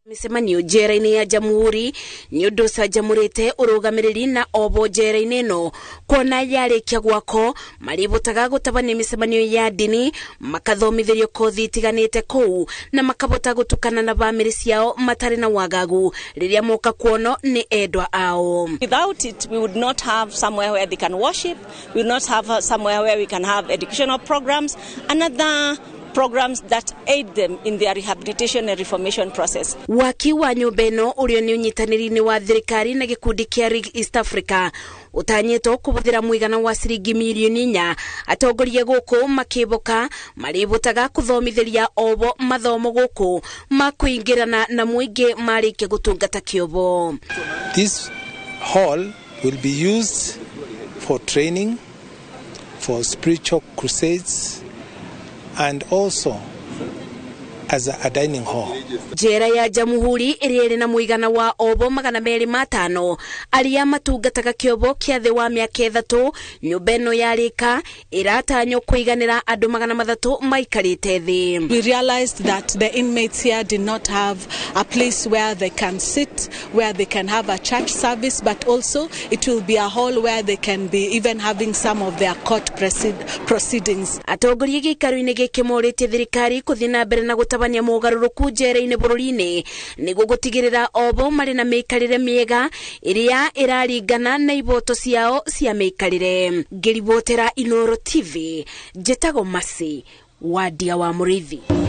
Mĩcemanio njera-inĩ ya Jamhuri nĩ ũndũ ũcanjamũrĩte ũrũgamĩrĩri na obo njera-inĩ ĩno, kuona yarĩkia gwako marĩbotaga gũtabania mĩcemanio ya ndini, makathomithĩrio kothi itiganĩte kũu na makabota gũtukana na bamĩrĩ ciao matarĩ na wagagu rĩrĩa moka kuono nĩ endwa ao. Without it, we would not have somewhere where they can worship, we would not have somewhere where we can have educational programs and other programs that aid them in their rehabilitation and reformation process. Waki wa nyũmba ĩno ũrĩa nĩ ũnyitanĩri-inĩ wa thirikari na gĩkundi kĩa Rig East Africa ũtanyĩtwo kũhũthĩra mũigana wa ciringi mirioni 4. Atongoria gũkũ makĩboka marĩbotaga kũthomithĩria obo mathomo gũkũ makũingĩrana na mũingĩ marĩkia gũtungata kĩobo. This hall will be used for training, for spiritual crusades, and also as a dining hall. Njera ya Jamhuri ĩrĩa ĩrĩ na mũigana wa obo 205 arĩa matungataga kĩobo kĩa thĩ wa mĩaka 3, nyũmba ĩno yarĩka ĩratanywo kũiganĩra andũ 300 maikarĩte thĩ. We realized that the inmates here did not have a place where they can sit, where they can have a church service, but also it will be a hall where they can be even having some of their court proceedings. Atongoria gĩikaro-inĩ gĩkĩ morĩtie thirikari kũthiĩ na mbere na gũtabania mogarũrũku njera-inĩ bũrũri-inĩ nĩguo gũtigĩrĩra obo marĩ na mĩikarĩre mĩega ĩrĩa ĩraringana na iboto ciao cia mĩikarĩre. Ngĩribotera Inooro TV, njĩtagwo Masi Wadia wa Mũrĩithi.